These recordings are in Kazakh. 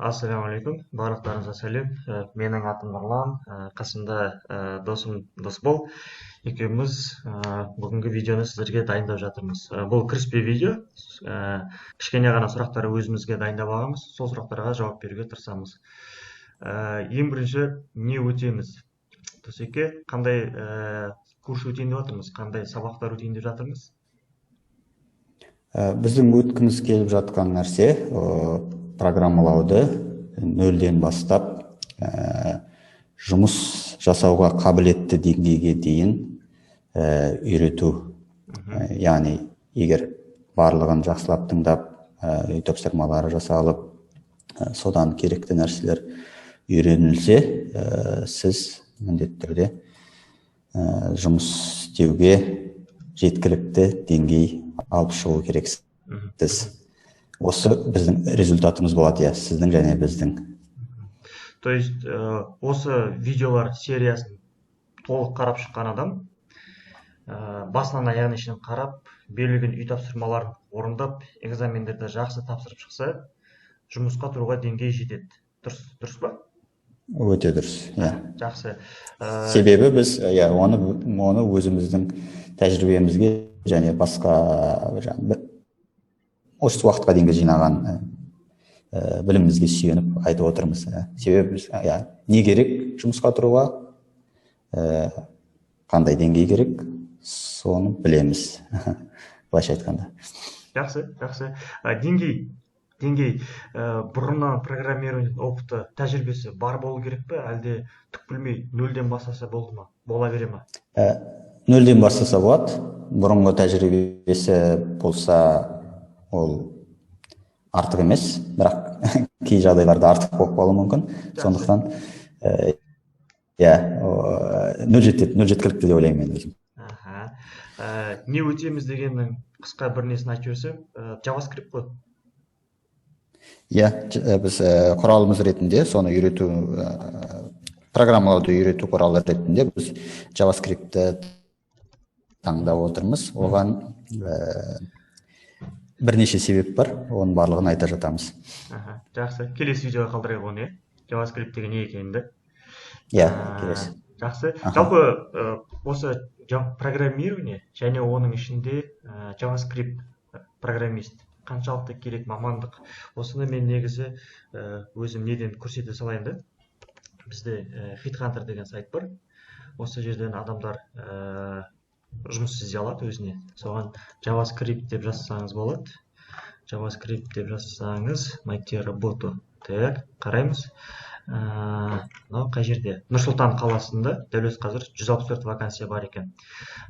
Ассалаумағалейкум, барлықтарыңызға сәлем. Менің атым Нұрлан, қасымда досым Досбол. Екеуміз бүгінгі видеоны сіздерге дайындап жатырмыз. Бұл кіріспе видео. Кішкене ғана сұрақтар өзімізге дайындап алғанбыз, сол сұрақтарға жауап беруге тырысамыз. Ең бірінші не өтеміз? Досеке, қандай курс өтейін деп жатырмыз, қандай сабақтар өтейін деп жатырмыз? Біздің өткіміз келіп жатқан нәрсе программалауды нөлден бастап жұмыс жасауға қабілетті деңгейге дейін үйрету. Яғни егер барлығын жақсылап тыңдап, үй тапсырмалары жасалып, содан керекті нәрселер үйренілсе, сіз міндетті түрде жұмыс істеуге жеткілікті деңгей алып шығу керексіз. Осы біздің результатымыз болады, иә, сіздің және біздің. То есть осы видеолар сериясын толық қарап шыққан адам, басынан аяғына шейін қарап, берілген үй тапсырмаларын орындап, экзамендерді жақсы тапсырып шықса, жұмысқа тұруға деңгей жетеді. Дұрыс па? Өте дұрыс, иә. Жақсы. Себебі біз, иә, оны өзіміздің тәжірибемізге және басқа осы уақытқа дейінгі жинаған білімімізге сүйеніп айтып отырмыз. Себебі біз, иә, не керек жұмысқа тұруға, қандай деңгей керек, соны білеміз, былайша айтқанда. Жақсы. Деңгей бұрыннан программирование опыты, тәжірибесі бар болу керек пе, әлде түк білмей нөлден бастаса болды ма, бола бере ма? Нөлден бастаса болады. Бұрынғы тәжірибесі болса, ол артық емес, бірақ кей жағдайларда артық болып қалуы мүмкін. Сондықтан, иә, нөл жетеді, нөл жеткілікті деп ойлаймын мен өзім. Аха. Не өтеміз дегеннің қысқа бір несін айтып жіберсем, JavaScript қой. Иә, біз құралымыз ретінде соны үйрету, программалауды үйрету құралы ретінде біз JavaScriptті таңдап отырмыз. Оған бірнеше себеп бар, оның барлығын айта жатамыз. Аха, жақсы. Келесі видеоға қалдырайық оны, иә, JavaScript деген не екенін де. Иә, келесі. Жақсы. Жалпы осы программирование және оның ішінде JavaScript программист қаншалықты керек мамандық? Осыны мен негізі өзім неден көрсете салайын да. Бізде HeadHunter деген сайт бар. Осы жерден адамдар жұмыс іздей алады өзіне. Соған JavaScript деп жазсаңыз болады. JavaScript деп жазсаңыз, найти работу. Так, қараймыз. Мынау қай жерде? Нұр Сұлтан қаласында дәл өзі қазір 164 вакансия бар екен.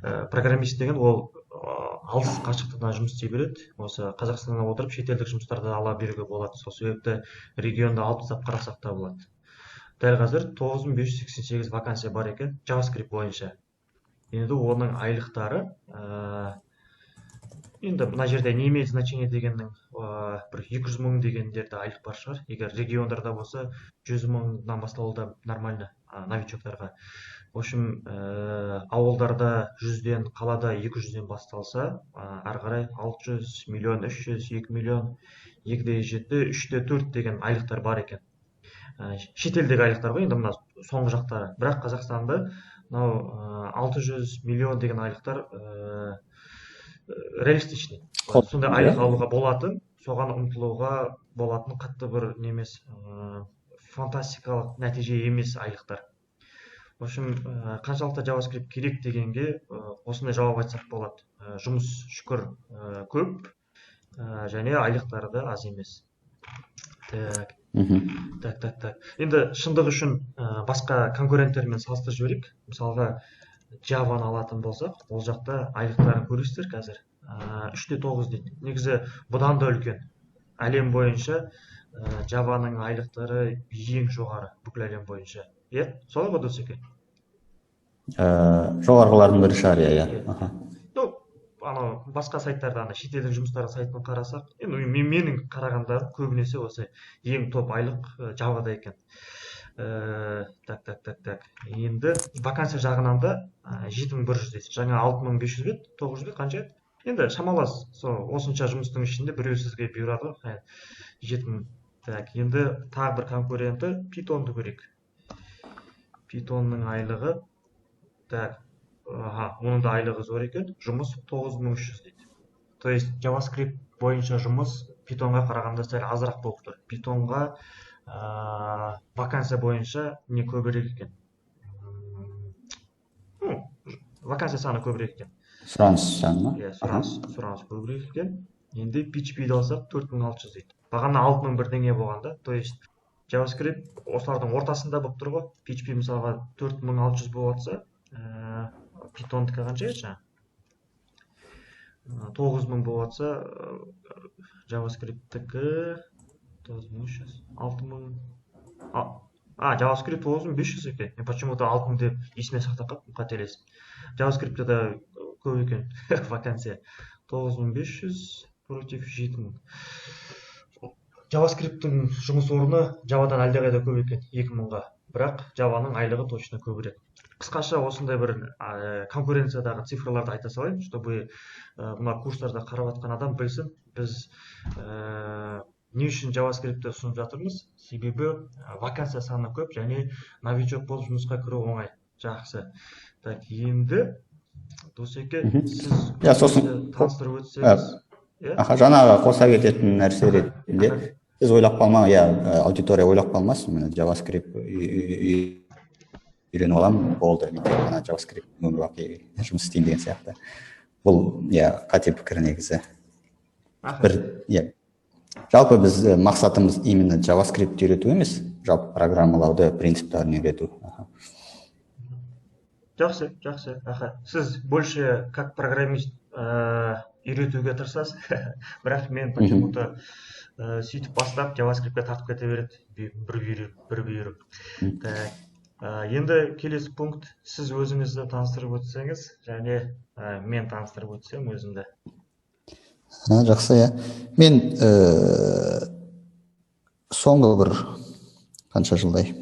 Программист деген ол алыс қашықтықтан жұмыс істей береді. Осы Қазақстаннан отырып шетелдік жұмыстарды ала беруге болады. Сол себепті регионды алып тастап қарасақ та болады. Дәл қазір 9588 вакансия бар екен JavaScript бойынша. Енді оның айлықтары, енді мына жерде не имеет значения дегеннің, бір 200 мың дегендерде айлық бар шығар. Егер региондарда болса, 100 мыңнан басталу да нормально новичоктарға. В общем, ауылдарда 100-ден, қалада 200-ден басталса, ары қарай 600, миллион 300, 2 миллион, 2,7, 3,4 деген айлықтар бар екен. Шетелдегі айлықтар ғой енді мына соңғы жақтары. Бірақ Қазақстанда мынау 600 миллион деген айлықтар реалистичный. Сондай айлық алуға болатын, соған ұмтылуға болатын қатты бір немес, фантастикалық нәтиже емес айлықтар. В общем, қаншалықты JavaScript керек дегенге осындай жауап айтсақ болады. Жұмыс шүкір көп, және айлықтары да аз емес. Так. Так. Енді шындық үшін басқа конкуренттермен салыстырып жіберейік. Мысалға, Java-ны алатын болсақ, ол жақта айлықтарын көресіздер қазір. 3,9 дейді. Негізі бұдан да үлкен. Әлем бойынша Java-ның айлықтары ең жоғары бүкіл әлем бойынша. Иә, солай ғой, Досеке? Жоғарғылардың бірі шығар, иә. Аха. Ну, анау басқа сайттарда, ана шетелдің жұмыстары сайтын қарасақ, енді менің қарағандарым көбінесе осы ең топ айлық Java-да екен. Так, так, так, так. Енді вакансия жағынан да 7100 дейсіз. Жаңа 6500 бе, 900 бе, қанша еді? Енді шамалас сол осынша жұмыстың ішінде біреу сізге бұйырады ғой. 7000. Так, енді тағы бір конкуренті Питонды көрейік. Питонның айлығы, так, аха, оның да айлығы зор екен, жұмыс 9300 дейді. То есть JavaScript бойынша жұмыс Питонға қарағанда сәл азырақ болып тұр. Питонға вакансия бойынша не көбірек екен, ну, вакансия саны көбірек екен. Сұраныс саны ма? Иә, сұраныс көбірек екен. Енді PHP-ді алсақ, 4600 дейді. Бағана 6000 бірдеңе болған да. То есть JavaScript осылардың ортасында болып тұр ғой. PHP мысалға 4600 болып жатса, Питондікі қанша еді жаңа? 9000 болып жатса, JavaScripттікі 9300, 6000. А, JavaScript 9500 екен. Мен почему-то 6000 деп есіме сақтап қалыппын қателесіп. JavaScriptте да көп екен вакансия. 9500 против 7000. JavaScript'тің жұмыс орны Javадан әлдеқайда көп екен, 2000-ға. Бірақ Javаның айлығы точно көбірек. Қысқаша осындай бір конкуренциядағы цифрларды айта салайын, чтобы мына курстарда қарап жатқан адам білсін, біз не үшін JavaScriptті ұсынып жатырмыз. Себебі вакансия саны көп және новичок болып жұмысқа кіру оңай. Жақсы. Так, енді Досеке, сіз Иә, сосын таныстырып өтсеңіз. Иә, аха, жаңағы қоса кететін нәрсе ретінде, сіз ойлап қалма, иә, аудитория ойлап қалмасын, міне, JavaScript үйреніп аламын, болды, мен тек қана JavaScript өмір бақи жұмыс істеймін деген сияқты. Бұл, иә, қате пікір негізі. Бір, иә, жалпы біз мақсатымыз именно JavaScript үйрету емес, жалпы программалауды принциптарын үйрету. Жақсы, аха. Сіз больше как программист үйретуге тырысасыз, бірақ мен почему-то сөйтіп бастап JavaScriptке тартып кете береді бір бүйірі, бір бүйірі. Так, енді келесі пункт: сіз өзіңізді таныстырып өтсеңіз және мен таныстырып өтсем өзімді. Жақсы, иә, мен соңғы бір қанша жылдай,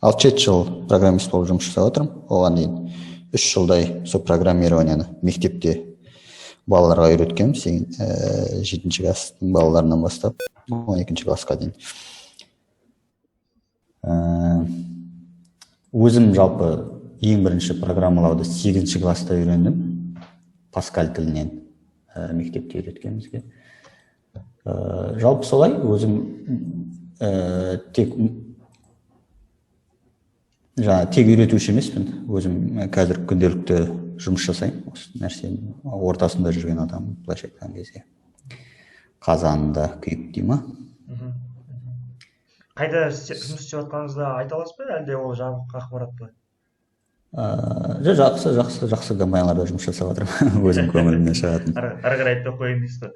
6-7 жыл программист болып жұмыс жасап жатырмын. Оған дейін 3 жылдай сол программированияны мектепте балаларға үйреткенмін, жетінші класстың балаларынан бастап 12-классқа дейін. Өзім жалпы ең бірінші программалауды сегізінші класста үйрендім, Паскаль тілінен, мектепте үйреткен бізге. Жалпы солай, өзім тек жаңа тек үйретуші емеспін, өзім қазір күнделікті жұмыс жасаймын, осы нәрсенің ортасында жүрген адам, былайша айтқан кезде, қазанында күйіп дей ма. Қайда жұмыс істеп жатқаныңызды айта аласыз ба, әлде ол жабық ақпарат па? Ыыы жақсы, жақсы, жақсы компанияларда жұмыс жасап жатырмын, өзім көңілімнен шығатын. Ары қарай айтпай ақ қояйын дейсіз ғой.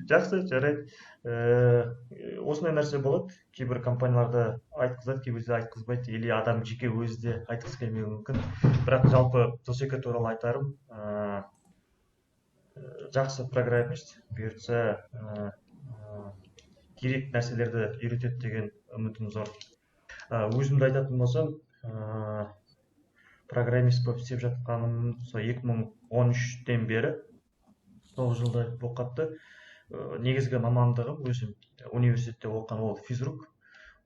Жақсы, жарайды. Осындай нәрсе болады: кейбір компанияларда айтқызады, кейбірде айтқызбайды, или адам жеке өзі де айтқысы келмеуі мүмкін. Бірақ жалпы Досеке туралы айтарым, жақсы программист, бұйыртса, керек нәрселерді үйретеді деген үмітім зор. Өзімді айтатын болсам, программист болып істеп жатқаным сол 2013-тен бері, 9 жылдай болып қалыпты. Негізгі мамандығым, өзім университетте оқыған, ол физрук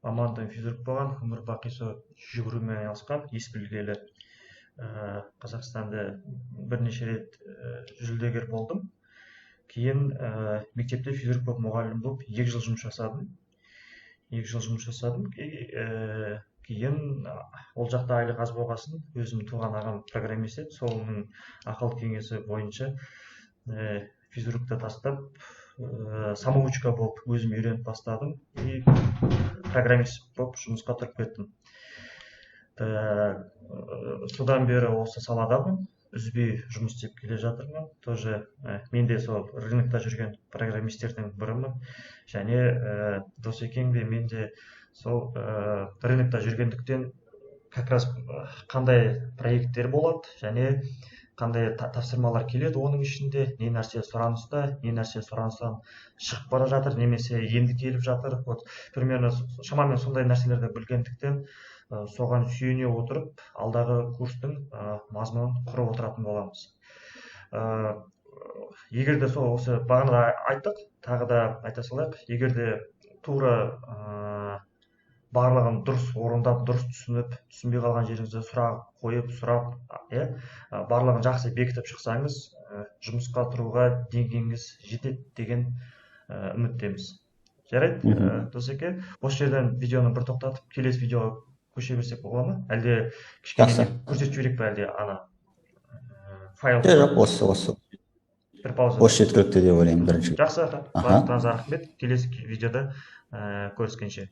мамандығым, физрук болған. Өмір бақи сол жүгірумен айналысқанмын. Ес білгелі Қазақстанда бірнеше рет жүлдегер болдым. Кейін мектепте физрук болып, мұғалім болып 2 жыл жұмыс жасадым. 2 жыл жұмыс жасадым. Кейін ол жақта айлық аз болғасын, өзім туған ағам программист еді, соның ақыл кеңесі бойынша физрукты тастап, самоучка болып өзім үйреніп бастадым и программист болып жұмысқа тұрып кеттім. Содан бері осы саладамын, үзбей жұмыс істеп келе жатырмын. Тоже мен де сол рынокта жүрген программистердің бірімін және Досекең де, мен де сол рынокта жүргендіктен, как раз қандай проекттер болады және қандай тапсырмалар келеді, оның ішінде не нәрсе сұраныста, не нәрсе сұраныстан шығып бара жатыр немесе енді келіп жатыр, вот примерно, шамамен сондай нәрселерді білгендіктен, соған сүйене отырып алдағы курстың мазмұнын құрып отыратын боламыз. Егер де сол осы бағана айттық, тағы да айта салайық, егер де Тура барлығын дұрыс орындап, дұрыс түсініп, түсінбей қалған жеріңізде сұрақ қойып, сұрап, иә, барлығын жақсы бекітіп шықсаңыз, жұмысқа тұруға деңгейіңіз жетеді деген үміттеміз. Жарайды, Досеке, осы жерден видеоны бір тоқтатып, келесі видеоға көше берсек бола ма, әлде кішкене көрсетіп жіберейік па, әлде ана файл? Жоқ, осы бір пауза. Осы жеткілікті деп ойлаймын бірінші. Жақсы, аха, барлықтарыңызға рахмет, келесі видеода көріскенше.